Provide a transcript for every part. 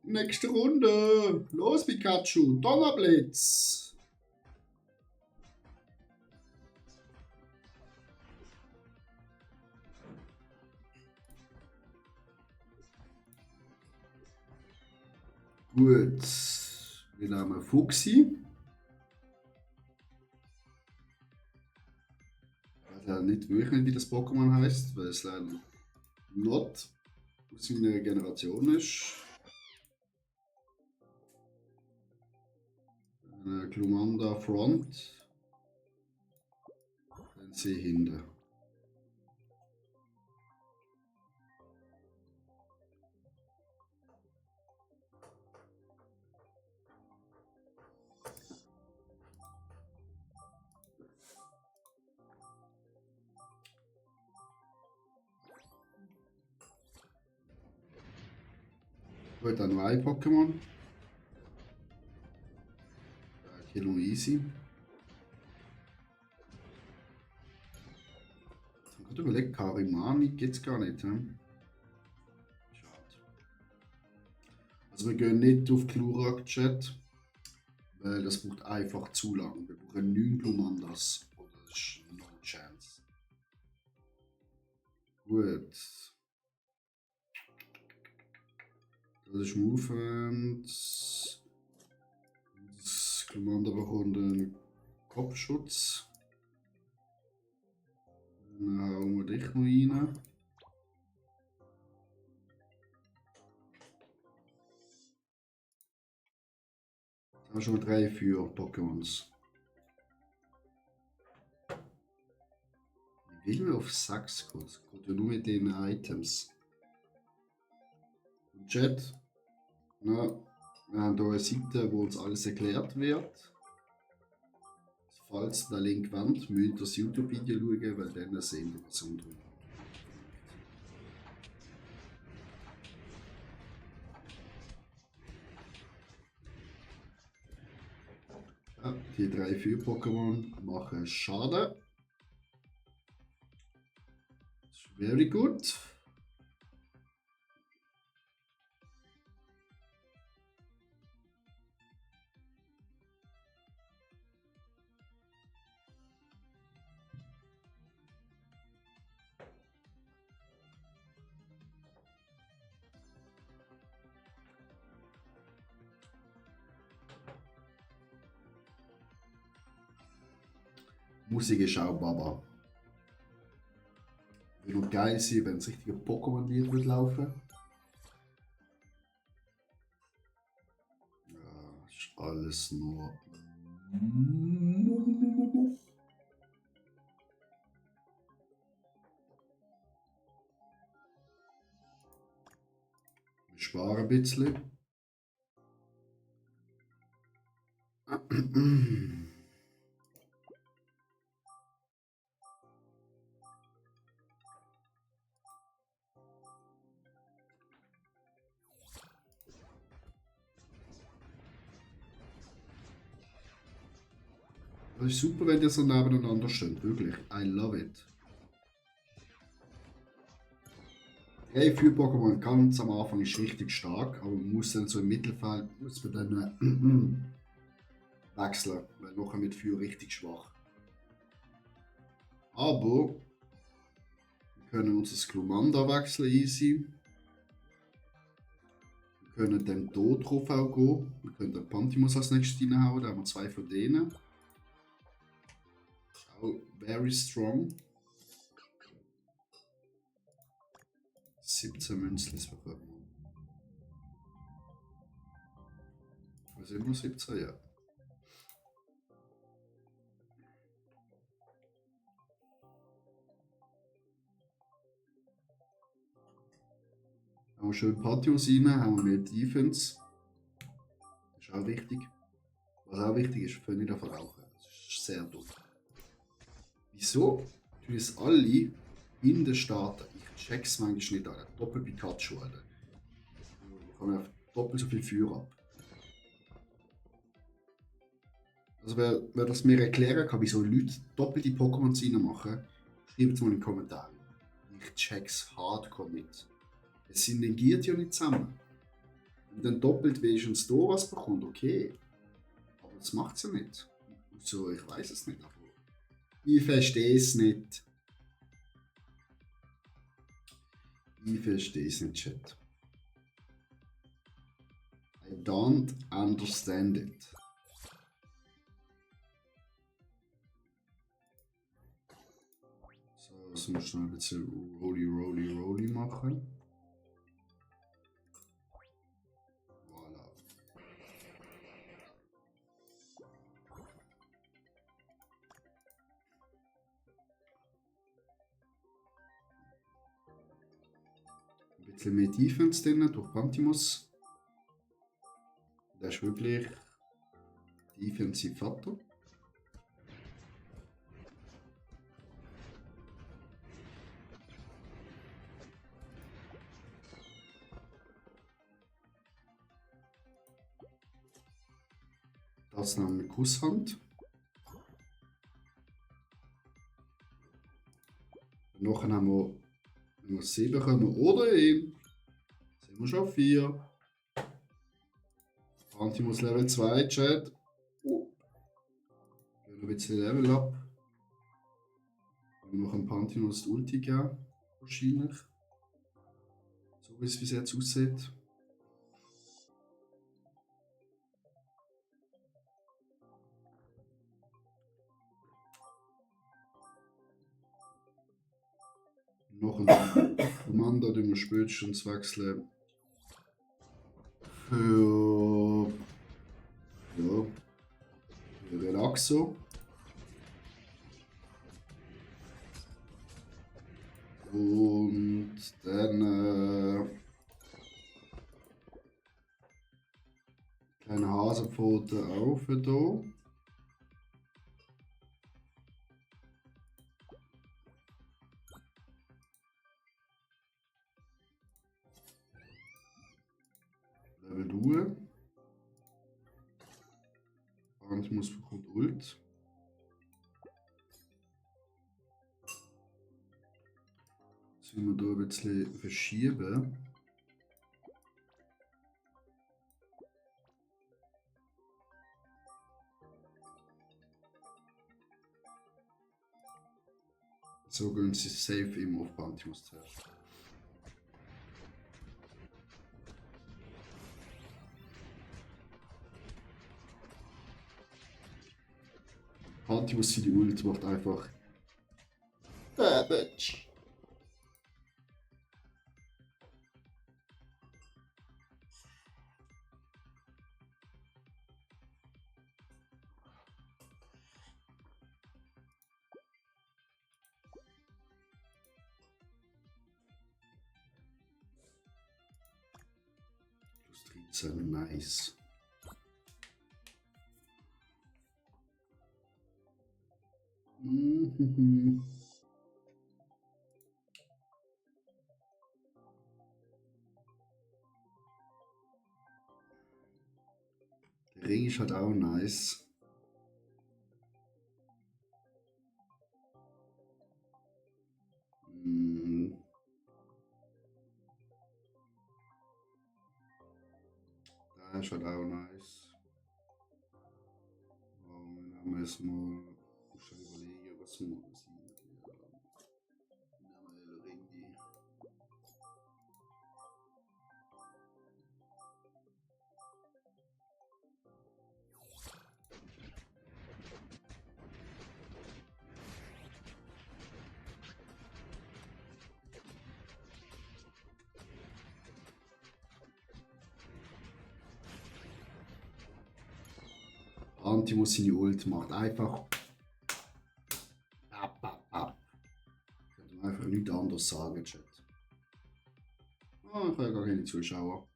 nächste Runde. Los, Pikachu. Donnerblitz. Gut. Wir nehmen Fuchsi. Ich weiß ja nicht wirklich, wie das Pokémon heißt, weil es leider nicht aus meiner Generation ist. Glumanda Front. Dann sie hinten. Gut, dann noch ein Pokémon. Hier noch easy. Ich habe gerade überlegt, Karimani gibt es gar nicht. Schade. Also wir gehen nicht auf Glurak-Chat, weil das braucht einfach zu lang. Wir brauchen 9 Glumandas. Oder das ist no chance. Gut. Das ist Movement. Das Glumanda bekommt einen Kopfschutz. Dann hauen wir dich noch rein. Jetzt haben wir schon 3 für Pokémons. Wie will wir auf 6 gehen? Das geht ja nur mit den Items. Und Chat. Na, wir haben hier eine Seite, wo uns alles erklärt wird. Falls ihr den Link wollt, müsst ihr das YouTube-Video schauen, weil dann sehen wir was unten. Ja, die 3 Feuer-Pokémon machen Schaden. Very good. Musik ist auch Baba. Würde noch geil sein, wenn das richtige Pokémon-Lied würde laufen. Ja, ist alles nur. Wir sparen ein bisschen. Das ist super, wenn ihr so nebeneinander steht. Wirklich. I love it. Hey, Feuer-Pokémon ganz am Anfang ist richtig stark, aber man muss dann so im Mittelfeld muss man dann wechseln, weil nachher mit Feuer richtig schwach. Aber wir können unser Glumanda wechseln, easy. Wir können dann hier drauf auch gehen. Wir können den Pantimos als nächstes reinhauen, da haben wir 2 von denen. Auch very strong. 17 Münzlis bekommen wir. Was sind wir? 17? Ja. Haben wir schön Patios rein, haben wir mehr Defense. Das ist auch wichtig. Was auch wichtig ist, wir können nicht davon rauchen. Das ist sehr dumm. Wieso tun es alle in den Staaten? Ich check's manchmal nicht an. Doppel-Pikachu, Alter. Da bekommen wir doppelt so viel Feuer ab. Also wer das mir erklären kann, wieso Leute doppelte Pokémons reinmachen, schreibt es mal in den Kommentaren. Ich check's hardcore nicht. Es synergiert ja nicht zusammen. Wenn dann doppelt wenigstens da was bekommt, okay. Aber das macht sie ja nicht. So, ich weiß es nicht, aber ich verstehe es nicht. Ich verstehe es nicht, Chat. I don't understand it. So, jetzt musst du noch ein bisschen Rolly machen. Voilà. Ein bisschen mehr Defense drin durch Pantimus. Der ist wirklich defensiv Vater. Das noch eine Kusshand. Nachher haben wir, wenn wir 7 kommen oder ihn, sind wir schon 4. Pantimus Level 2, Chat. Gehen ein bisschen Level up. Wir machen Pantimus die Ulti geben, wahrscheinlich. So wie es bis jetzt aussieht. Noch ein Kommando, den wir spätestens wechseln. Für Relaxo. Und dann kleine Hasenpfoten auch für hier. Level 2. Pantimus bekommt Ult. Jetzt müssen wir hier ein bisschen verschieben. So gehen sie safe immer auf Pantimus zuerst. Pantimus seine Ult macht einfach Damage. Plus 13, nice. Der Ring ist halt auch nice. Der ist halt auch nice. Dann müssen wir schon überlegen, was wir sind. Pantimus seine Ult macht einfach. Ich könnte einfach nichts anderes sagen, Chat. Oh, ich habe ja gar keine Zuschauer.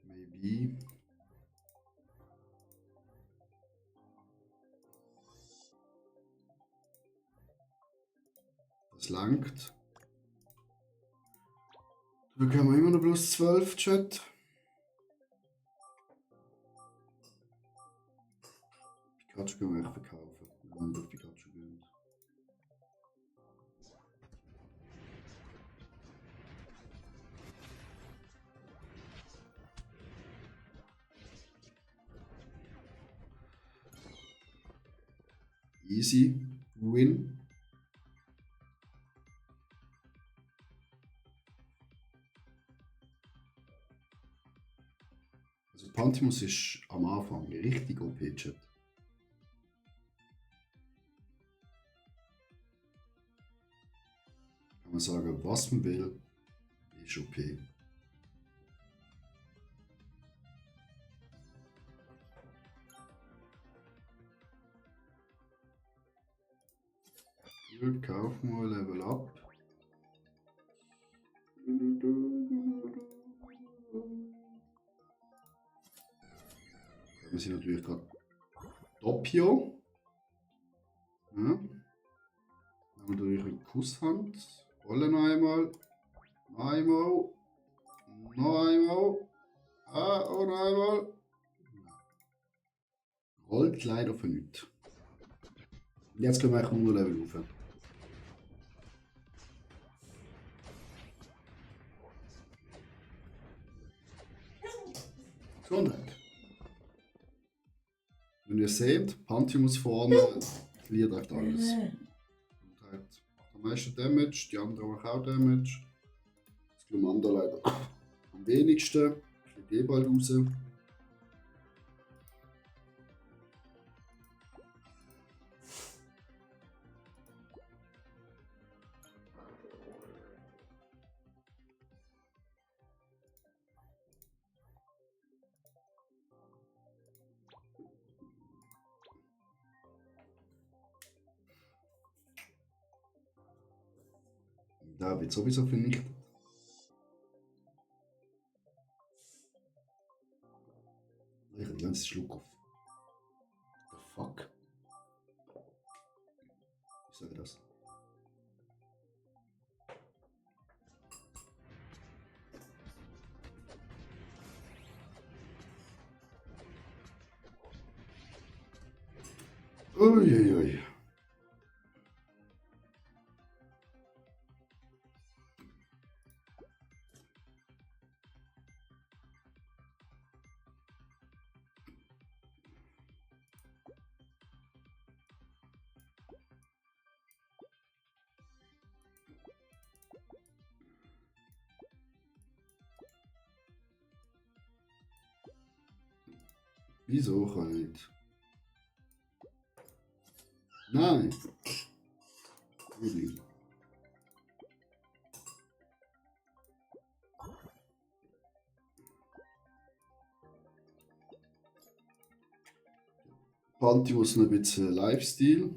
Maybe. Das langt. Da bekommen wir immer noch plus 12, Chat. Pikachu können wir echt verkaufen, wenn man auf Pikachu gehen. Easy Win. Also Pantimus ist am Anfang richtig OP-Chat. Kann man sagen, was man will, ist OP. Gut, kaufen wir Level Up. Wir sind natürlich gerade Doppio. Ja. Dann haben wir natürlich eine Kusshand. Rollen einmal. Noch einmal. Noch einmal. Und noch einmal. Rollt leider für nichts. Und jetzt können wir eigentlich nur Level rauf. Gesundheit. Wenn ihr seht, Pantimus vorne verliert echt alles. Und hat am meisten Damage, die anderen machen auch Damage. Das Glumanda leider am wenigsten. Fliegt eh bald raus. Da wird sowieso vernichtet. Ich habe die ganze Schluck auf. The fuck? Ich sage das. Uiuiui. Wieso kann ich nicht? Nein! Uli. Pantimus noch ein bisschen Lifestyle.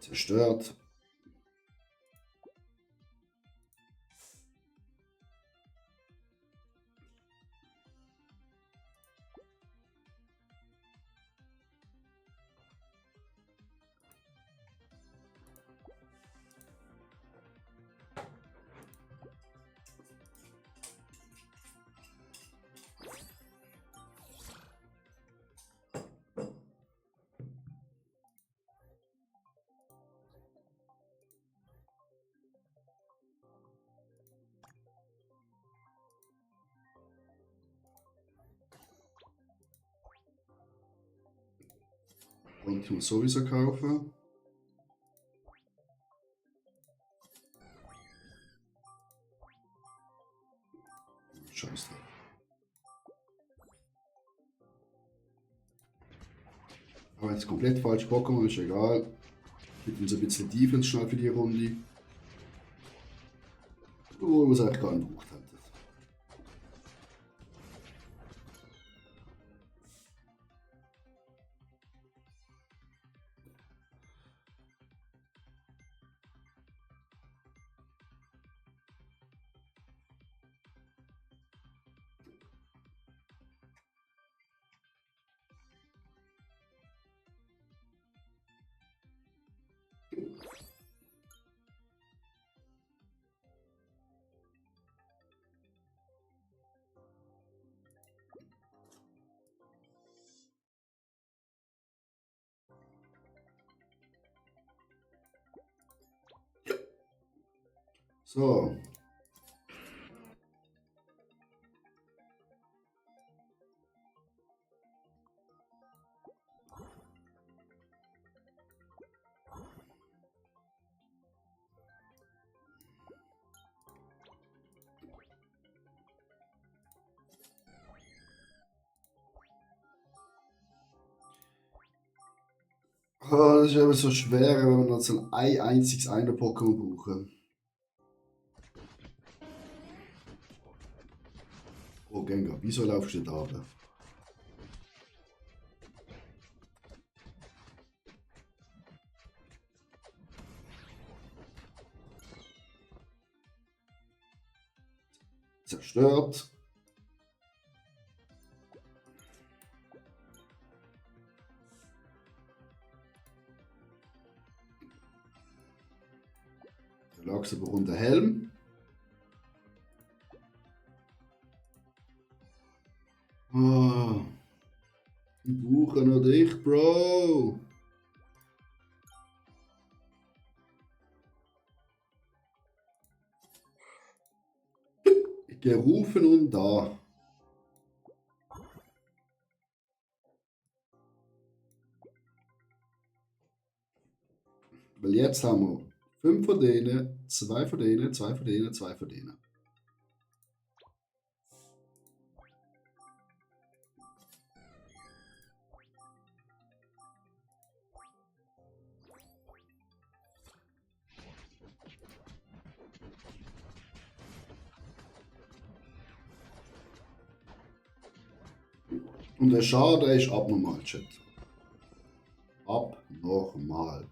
Zerstört. Und ich muss sowieso kaufen. Scheiße. Aber jetzt komplett falsch Pokémon, ist egal. Gibt uns ein bisschen Defense schnell für die Runde. Obwohl wir es eigentlich gar nicht gebraucht hätten. So. Oh, das ist aber so schwer, wenn man dann so ein einziges eine Pokémon brauchen. Oh, Gengar, wieso laufst du da runter? Zerstört. Der Lachs bekommt den Helm. Oh, ich brauche noch dich, Bro. Gerufen und da. Weil jetzt haben wir 5 von denen, 2 von denen, 2 von denen, 2 von denen. Und der Schaden ist abnormal, Chat. Abnormal.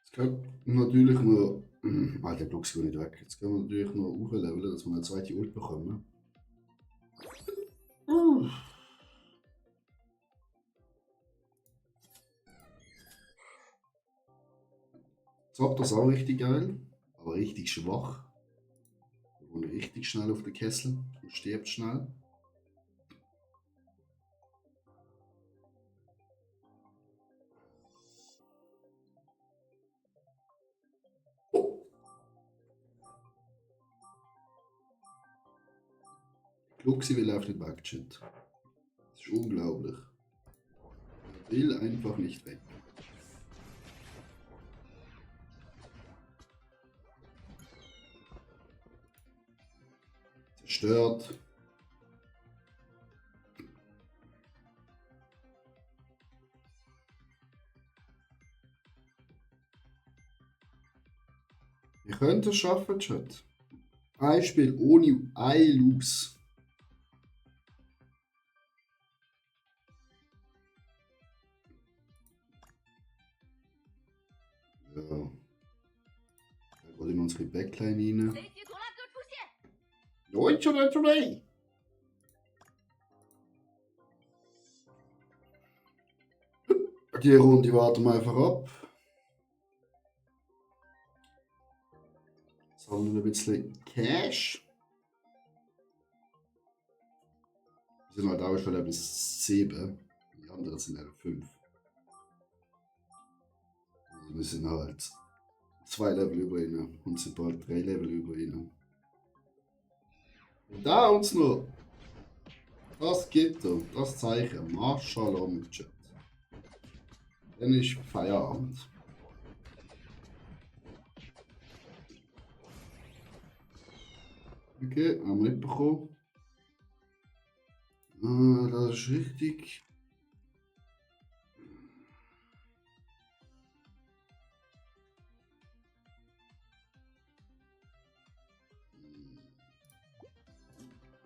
Jetzt können wir natürlich nur. Der Glux geht nicht weg. Jetzt können wir natürlich noch hochleveln, dass wir eine zweite Ult bekommen. Zapdos ist auch richtig geil, aber richtig schwach. Er wohnt richtig schnell auf den Kessel und stirbt schnell. Gluxi will auf den weg, Chat. Das ist unglaublich. Er will einfach nicht weg. Zerstört. Wir könnten es schaffen, Chat. Ein Spiel ohne Eilus. Ja. Da geht in unsere Backline rein. Deutschland. Die Runde warten wir einfach ab. Sammeln ein bisschen Cash. Wir sind halt auch schon Level 7. Die anderen sind Level 5. Also wir sind halt 2 Level über ihnen und sind bald 3 Level über ihnen. Und da uns noch das Gitter, das Zeichen, Mashallah mit Chat. Dann ist Feierabend. Okay, haben wir nicht bekommen. Das ist richtig.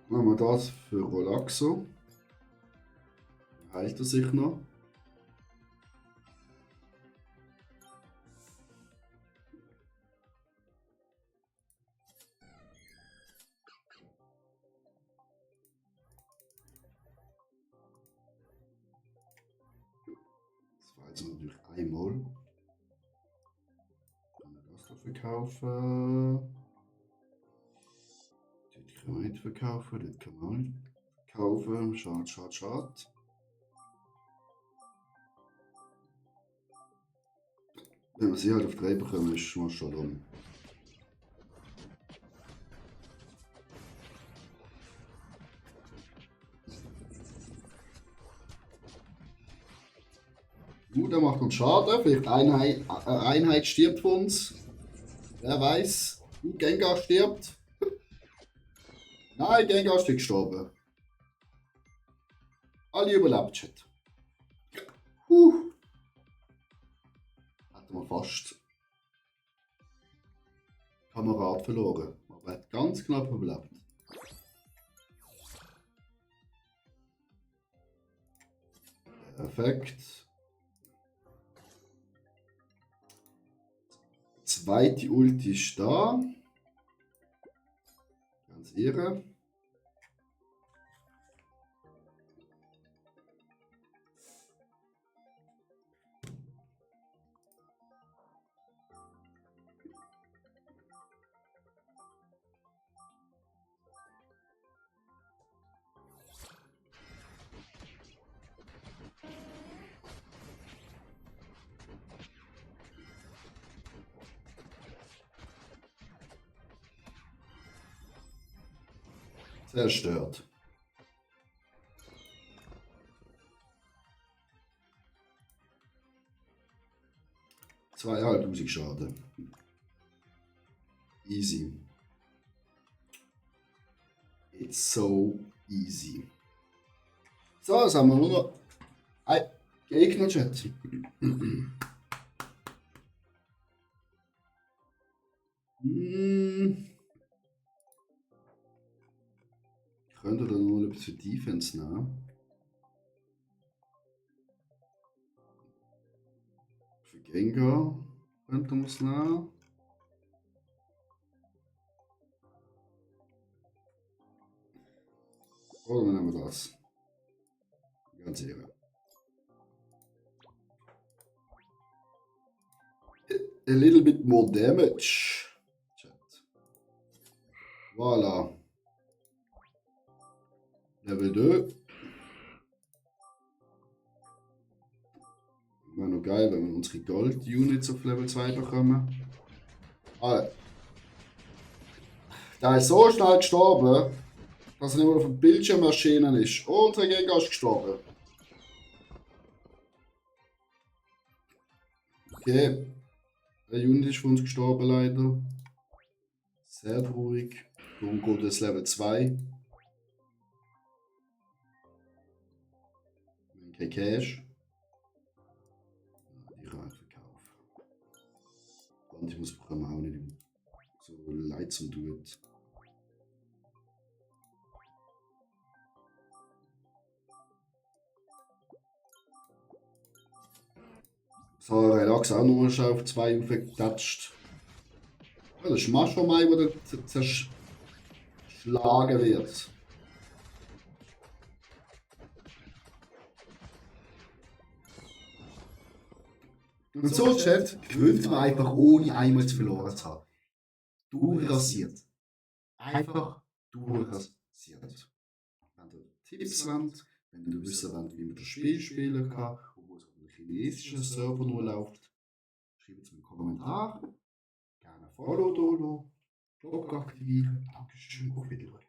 Machen wir das für Relaxo. Heilt er sich noch? Das war jetzt natürlich einmal. verkaufen. Dort kann man nicht verkaufen, dort kann man auch nicht verkaufen. Schade, schade, schade. Wenn wir sie halt auf 3 bekommen, ist es schon drum. Der macht uns Schaden. Vielleicht eine Einheit stirbt von uns. Wer weiß. Gengar stirbt. Nein, Gengar ist gestorben. Alle überlebt, Chat. Hatten wir fast Kamerad verloren. Aber er hat ganz knapp überlebt. Perfekt. Zweite Ulti ist da. Ganz irre. Zerstört. $2.500 Schaden. Easy. It's so easy. So, jetzt haben wir nur noch ein Gegner-Chat. Könnte dann noch etwas für Defense nehmen. Für Gengar könnte man es nehmen. Oder nehmen wir das. Ganz ehrlich. A little bit more damage. Chat. Voilà. Level 2. Wäre noch geil, wenn wir unsere Gold-Units auf Level 2 bekommen. Alter. Der ist so schnell gestorben, dass er nicht mehr auf dem Bildschirm erschienen ist. Und der Gegner ist gestorben. Okay. Der Unit ist von uns gestorben leider. Sehr traurig. Darum geht es Level 2. Kein Cash. Die kann ich verkaufen. Und ich muss bekommen auch nicht so leid zum tut. So, Relax auch nur schon auf 2 aufgetatscht. Ja, das ist Maschomai, der zerschlagen wird. Und so, Chat, gewöhnt man einfach ohne einmal zu verloren zu haben. Durchrasiert. Einfach durchrasiert. Wenn du Tipps wollt, wenn du wissen wollt, wie man das Spiel spielen kann und wo es auf einem chinesischen Server nur läuft, schreibt es in den Kommentar. Gerne Follow da, Glocke aktivieren. Dankeschön, auf Wiedersehen.